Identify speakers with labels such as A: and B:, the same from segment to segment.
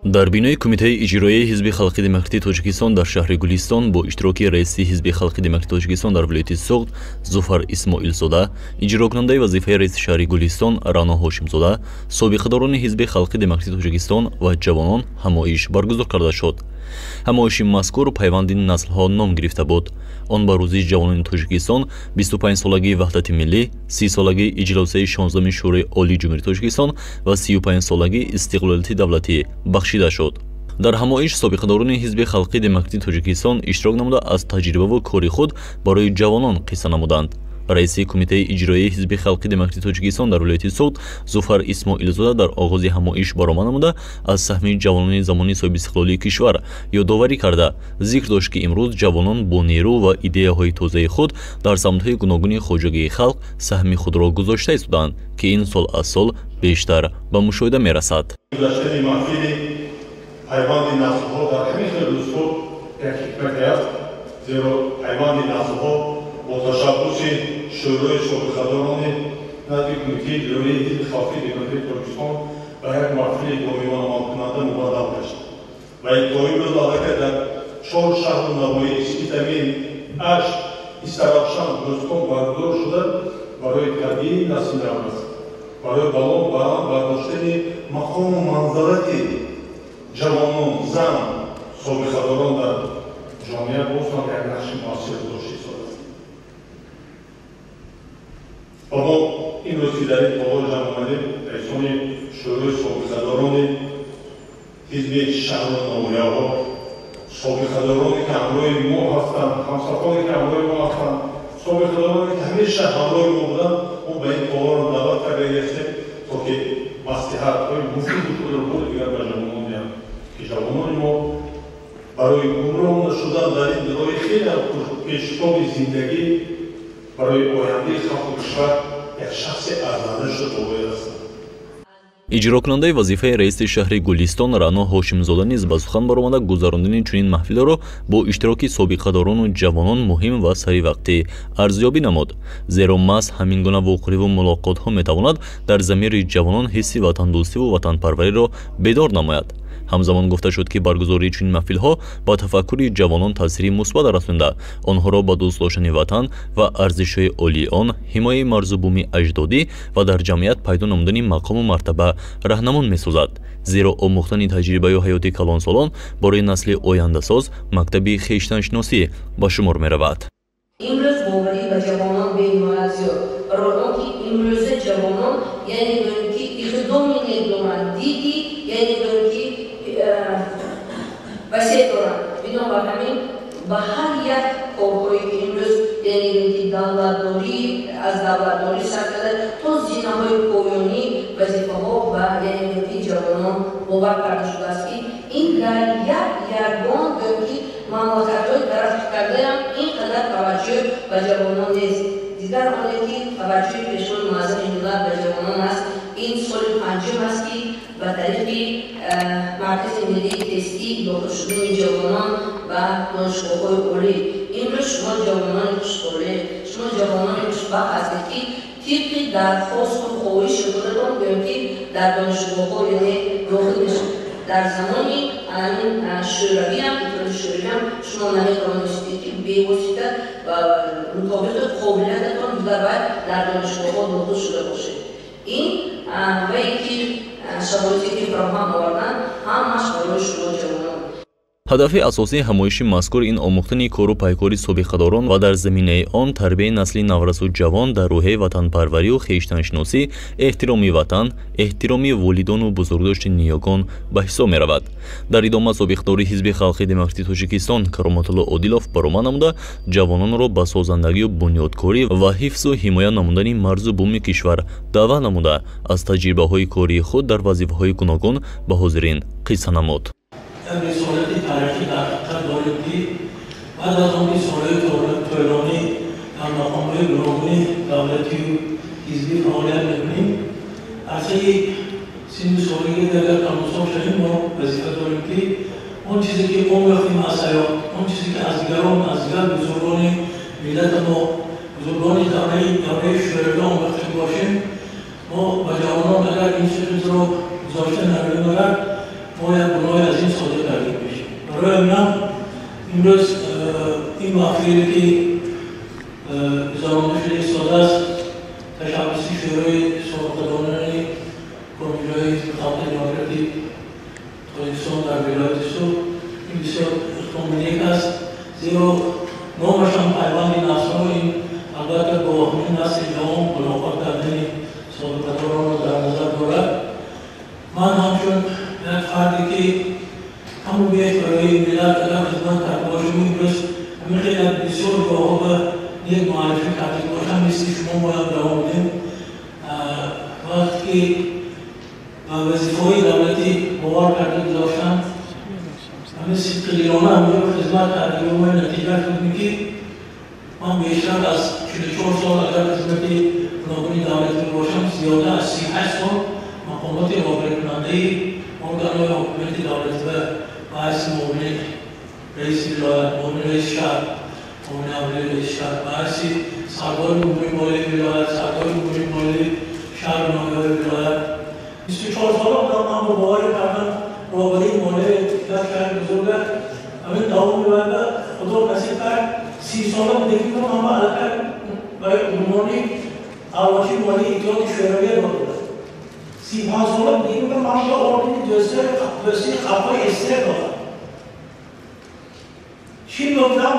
A: Дар бинои Кумитаи иҷроияи Ҳизби халқи демократии Тоҷикистон дар шаҳри Гулистон бо иштироки раиси Ҳизби халқи демократии Тоҷикистон дар вилояти Суғд Зуфар Исмоилзода, иҷрокунандаи вазифаи раиси шаҳри Гулистон Рано Ҳошимзода, собиқадорони Ҳизби халқи демократии Тоҷикистон ва ҷавонон ҳамоиш баргузор карда шуд. Ҳамоиши мазкур «Пайванди наслҳо» ном гирифта буд. Он ба рӯзи ҷавонони Тоҷикистон, 25-солагии Ваҳдати миллӣ, 30-солагии иҷлосияи 16-уми Шӯрои Олии Ҷумҳурии Тоҷикистон ва 35-солагии истиқлолияти давлатӣ бахшида шуд. Дар ҳамоиш собиқадорони Ҳизби халқи демократии Тоҷикистон иштирок намуда, аз таҷрибаву кори худ барои ҷавонон қисса намуданд. Раиси Кумитаи иҷроияи Ҳизби халқи демократии Тоҷикистон дар вилояти Суғд Зуфар Исмоилзода дар оғози ҳамоиш баромад намуда, аз саҳми ҷавонони замони соҳибистиқлолии кишвар ёдоварӣ карда, зикр дошт, ки имрӯз ҷавонон бо нерӯ ва идеяҳои тозаи худ дар самтҳои гуногуни хоҷагии халқ саҳми худро гузошта истоданд, ки ин сол аз сол бештар ба мушоҳида мерасад.
B: Гузаштани маҳфили «Пайванди наслҳо» дар ҳамин хел рӯзҳо як ҳикмате аст, зеро «Пайванди наслҳо» бо ташаббуси Шӯрои собиқадорони назди Кумитаи иҷроияи Ҳизби халқи демократии Тоҷикистон ба як маҳфили доимоамалкунанда мубаддал гашт ва то имрӯз аллакай дар чор шаҳру навоҳии Спитамен, Ашт, Истаравшан, Бӯстон баргузор шуда, барои тарбияи насли наврас, барои баланд бардоштани мақому манзалати ҷавонон, зан, собиқадорон дар ҷомеа боз ҳам як нақши муассир гузошта истодааст. Ва мо имрӯз, ки дар ин толор ҷамъ омадем, раисони Шӯрои собиқадорони ҳизби шаҳру ноҳияҳо, собиқадороне, ки ҳамроҳи мо ҳастанд, ҳамсафоне, ки ҳамроҳи мо ҳастанд, собиқадороне, ки ҳамеша ҳамроҳи мо буданд, мо ба ин толор даъват карда ҳастем, то ки маслиҳатҳои муфиди худро бори дигар ба ҷавонон диҳанд, ки ҷавонони мо барои гумроҳ нашудан дар ин роҳи хеле пештоби зиндагӣ, барои ояндаи халқу кишвар як шахси арзанда шуда бояд ҳастанд.
A: Иҷрокунандаи вазифаи раиси шаҳри Гулистон Рано Ҳошимзода низ ба сухан баромада, гузарондани чунин маҳфилро бо иштироки собиқадорону ҷавонон муҳим ва саривақтӣ арзёбӣ намуд, зеро маҳз ҳамин гуна вохӯриву мулоқотҳо метавонад дар замири ҷавонон ҳисси ватандӯстиву ватанпарвариро бедор намояд. Ҳамзамон гуфта шуд, ки баргузории чунин маҳфилҳо ба тафаккури ҷавонон таъсири мусбат расонда, онҳоро ба дӯст доштани ватан ва арзишҳои олии он, ҳимояи марзу буми аҷдодӣ ва дар ҷамъият пайдо намудани мақому мартаба раҳнамон месозад, зеро омӯхтани таҷрибаю ҳаёти калонсолон барои насли ояндасоз мактаби хештаншиносӣ ба шумор меравад.
C: Имрӯз боварӣ ба ҷавонон бениҳоят зиёд, барои он ки имрӯза ҷавонон, яъне гӯем ки, иқдоми нек доранд, диди, яъне гӯем ки, васеъ доранд. Бинобар ҳамин ба ҳар як корҳое, ки имрӯз, яъне гӯем ки, давлатдорӣ, аз давлатдорӣ сар карда то зинаҳои поёнӣ вазифаҳо, ба, яъне гӯем ки, ҷавонон бовар карда шудааст, ки ин дар як ягон, гӯем ки, мамлакатҳои тараққӣ кардаам ин қадар таваҷҷӯҳ ба ҷавонон нест. Дигар оне ки таваҷҷӯҳи Пешвои муаззами миллат ба ҷавонон аст, ин соли панҷум аст, ки ба тариқи Маркази миллии тестӣ дохил шудани ҷавонон ба донишгоҳҳои олӣ. Имрӯз шумо ҷавонони хушболе, шумо ҷавонони хушбахт ҳастед, ки тибқи дархосту хоҳиши худатон, гӯем ки, дар донишгоҳҳо, яъне, дохил мешавед. Дар замони ҳамин Шӯравиам, Иттиҳоди Шӯравиам, шумо наметавонистед, ки бевосита мутобиқи қобилиятатон буда дар донишгоҳҳо дохил шуда бошед. Ин вае ки шароите ки фароҳам оварданд, ҳамаш барои шумо, ҷавонон.
A: Ҳадафи асосии ҳамоиши мазкур ин омӯхтани кору пайкори собиқадорон ва дар заминаи он тарбияи насли наврасу ҷавон дар рӯҳияи ватанпарварию хештаншиносӣ, эҳтироми ватан, эҳтироми волидону бузургдошти ниёгон ба ҳисоб меравад. Дар идома собиқдори Ҳизби халқи демократии Тоҷикистон Кароматулло Одилов баромад намуда, ҷавононро ба созандагию бунёдкорӣ ва ҳифзу ҳимоя намудани марзу буми кишвар даъват намуда, аз таҷрибаҳои кории худ дар вазифаҳои гуногун ба ҳозирин қисса намуд.
D: Як рисолати таърихӣ дар ҳақиқат дорем, ки баъд аз он ки солҳои тӯлонӣ дар мақомҳои гуногуни давлатию ҳизбӣ фаъолият мекунем, арсаи синну солагӣ агар калонсол шавем, мо вазифа дорем, ки он чизе ки омӯхтем аз ҳаёт, он чизе ки аз дигарон, аз дигар бузургони миллати мо, бузургони давраи Шӯравӣ омӯхта бошем, мо ба ҷавонон агар ин чизро гузошта наравем, агар мо як гуноҳи азим содир кардем мешем. Барои ҳаминам имрӯз ин маҳфиле ки гузаронида шуда истодааст, ташаббуси Шӯрои собиқадорони Кумитаи Ҳизби Халқи Демократии Тоҷикистон дар вилояти Суғд, ин бисёр иқдоми нек аст, зеро номашам пайванди наслҳо, ин албатта бо ҳамин насли ҷавон мулоқот кардани собиқадоронро дар назар дорад. Ман ҳамчун як фарде ки каму беш барои миллат агар хизмат карда бошам, имрӯз ҳамин хел як бисёр ҷоҳо ба нек муаррифӣ карда бошам, мисли шумо бояд давом диҳем. Вақте ки ба вазифаҳои давлатӣ бовар карда гузоштанд, ҳамин сидқидилона ҳаминҷо хизмат кардагӣ мо натиҷа шуд, ки ман бештар аз 44 сол агар хизмати гуногуни давлатӣ бошам, зиёда аз 38 сол мақомоти роҳбарикунандаи органҳои ҳокимияти давлатӣ ба ҳайси муовини раиси вилоят, муовини раиси шаҳр, муовини аввали раиси шаҳр, ба ҳайси сардори умури молияи вилоят, сардори умури молияи шаҳру ноҳияҳои вилоят 24 сола будам. Ман бо боварӣ кардам роҳбарии молияи як шаҳри бузурга. Ҳамин давоми вайба Худо насиб кард, 30 сола будагӣ ман ба аллакай ба унвони аълочии молии Иттиҳоди Шӯравия додам. 35 сола будагӣ ман ба ордени дӯстии халқҳои СССР додам. Чӣ додам?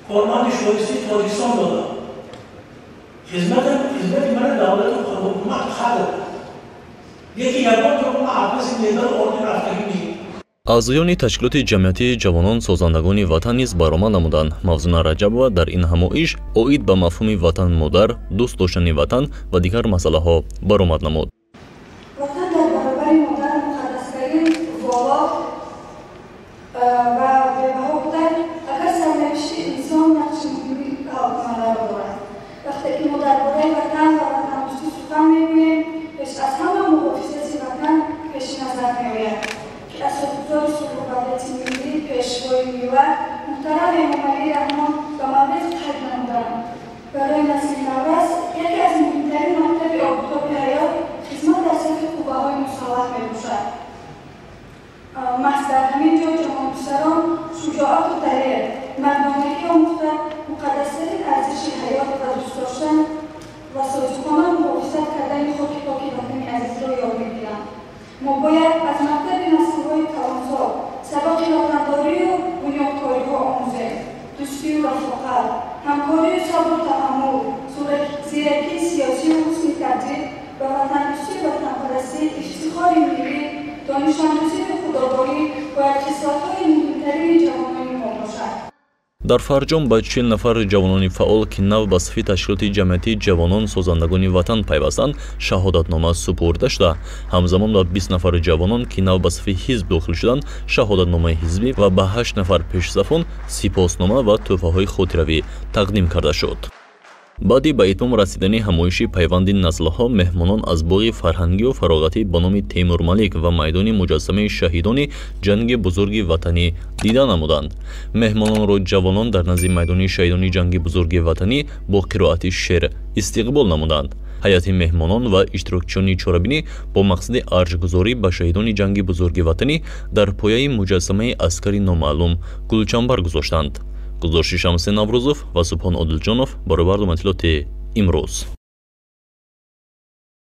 D: Корманди шоистаи Тоҷикистон додам. Хизмати мана давлату ҳукумат қадр. Яки ягон ҷо ман ҳафизи медал орден рафтагӣ нест.
A: Аъзоёни ташкилоти ҷамъиятии ҷавонон созандагони ватан низ баромад намуданд. Мавзуна Раҷабова дар ин ҳамоиш оид ба мафҳуми ватан модар, дӯст доштани ватан ва дигар масъалаҳо баромад намуд.
E: Ватан дар баробари модар муқаддастарин, воло ва бебаҳо буда, агар сарнавишти инсон нақши муҳими ҳалкунандаро дорад. Вақте ки мо дар бораи ватан ва ватандӯстӣ сухан мегӯем, пеш аз ҳама муҳофизати ватан пеши назар меояд, ки асосгузори сулҳу ваҳдати миллӣ, пешвои миллат муҳтарам Эмомалӣ Раҳмон ба маврид қайд намуданд. Барои насли наврас яке аз муҳимтарин мактаби обутоби ҳаёт хизмат дар сафи қувваҳои мусаллаҳ мебошад. Маҳз дар ҳамин ҷо ҷавонписарон шуҷоату далер, мардонагӣ омӯхта, муқаддастарин арзиши ҳаёт ва дӯст доштан ва содиқона муҳофизат кардани хоки поки ватани азизро ёд мегиранд. Мо бояд аз мактаби наслҳои калонсол сабақи ватандорию бунёдкориҳо омӯзем. Дӯстию рафоқат, ҳамкорию сабру таҳаммул, зиракии сиёсию ҳусни тадбир ба ватандӯстию ватанпарастӣ, ифтихори миллӣ, донишандӯзию худогоҳӣ бояд хислатҳои муҳимтарини ҷавонони мо бошад.
A: Дар фарҷом ба 40 нафар ҷавонони фаъол, ки нав ба сафи ташкилоти ҷамъиятии ҷавонон созандагони ватан пайвастанд, шаҳодатнома супурда шуда, ҳамзамон ба 20 нафар ҷавонон, ки нав ба сафи ҳизб дохил шуданд, шаҳодатномаи ҳизбӣ ва ба 8 нафар пешсафон сипоснома ва тӯҳфаҳои хотиравӣ тақдим карда шуд. Баъди ба итмом расидани ҳамоиши пайванди наслҳо, меҳмонон аз боғи фарҳангию фароғатӣ ба номи Темурмалик ва майдони муҷассамаи шаҳидони ҷанги бузурги ватанӣ дида намуданд. Меҳмононро ҷавонон дар назди майдони шаҳидони ҷанги бузурги ватанӣ бо қироати шеър истиқбол намуданд. Ҳайати меҳмонон ва иштирокчиёни чорабинӣ бо мақсади арҷгузорӣ ба шаҳидони ҷанги бузурги ватанӣ дар пояи муҷассамаи аскари номаълум гулчамбар гузоштанд. Гузориши Шамси Наврӯзов ва Субҳон Одилҷонов барои барномаи иттилооти имрӯз.